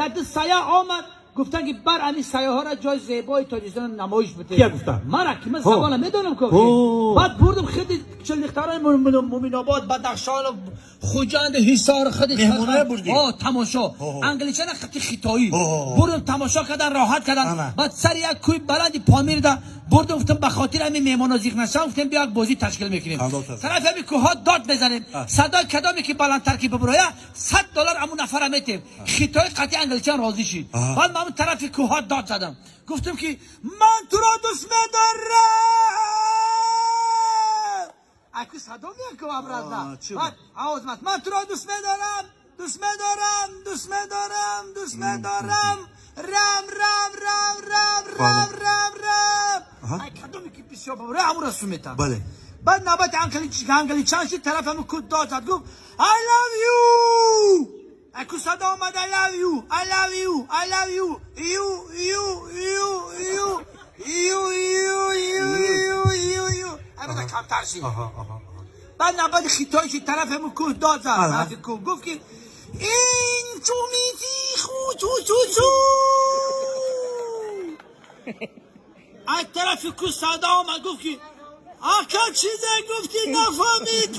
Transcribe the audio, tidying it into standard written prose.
Як ду сайёҳ омад, гуфтан ки бар ами сайёҳҳоро ҷои зебои Тоҷикистон намоиш бите. Кия гуфта? Мара ки ман Ҳо. забона медонам ко. Ҳо. Баъд бурдум хиди чилдихтарои Муминобод, Бадахшон, Хуҷанд, Ҳисор, хиди Меҳмоная бурдӣ? О, тамошо. Ҳо. Англичана хати хитоӣ. Ҳо. Бурдум, тамошо кардан, роҳат кардан. Ана. Баъд сари як кӯи баланди Помирда бурдум, гуфтам ба хотири ҳамин меҳмоно зиқ нашавам, гуфтем биё як бозӣ ташкил мекунем. Хандот аст. Тарафи ҳамин кӯҳҳо дод мезанем. Садои кадоме ки баландтар ки бибуроя, 100 доллар амун нафара метем. Хитои қатъи англичан розӣ шид. Баъд ман ҳамун тарафи кӯҳҳо дод задам. Гуфтам ки ман туро дӯст медорам. Аку садо меяд ку обратно. Чӣ? Баъд овоз мад. Ман туро дӯст медорам, дӯст медорам, дӯст медорам, дӯст медорам. Рам, рам, рам, рам, рам, рам, рам. Ай кадоме ки бисёр бибуроя, ҳамуро сум метам. Бале. Баъд навбати англичан шид, тараф ҳамун кӯ дод зад, гуфт: "I love you." Аку садо омад: "I love you, I love you, I love you, you, you, you, you, you, you, you, you, you, you." Ай камтар шид. Аҳа, аҳа. Баъд навбати хитои шид, тараф ҳамун кӯҳ дод зад. Тарафи кӯҳ гуфт ки ин чумити ху чу чу чу. Аз тарафи кӯҳ садо омад, гуфт ки ака, чизе гуфти, нафаҳмид.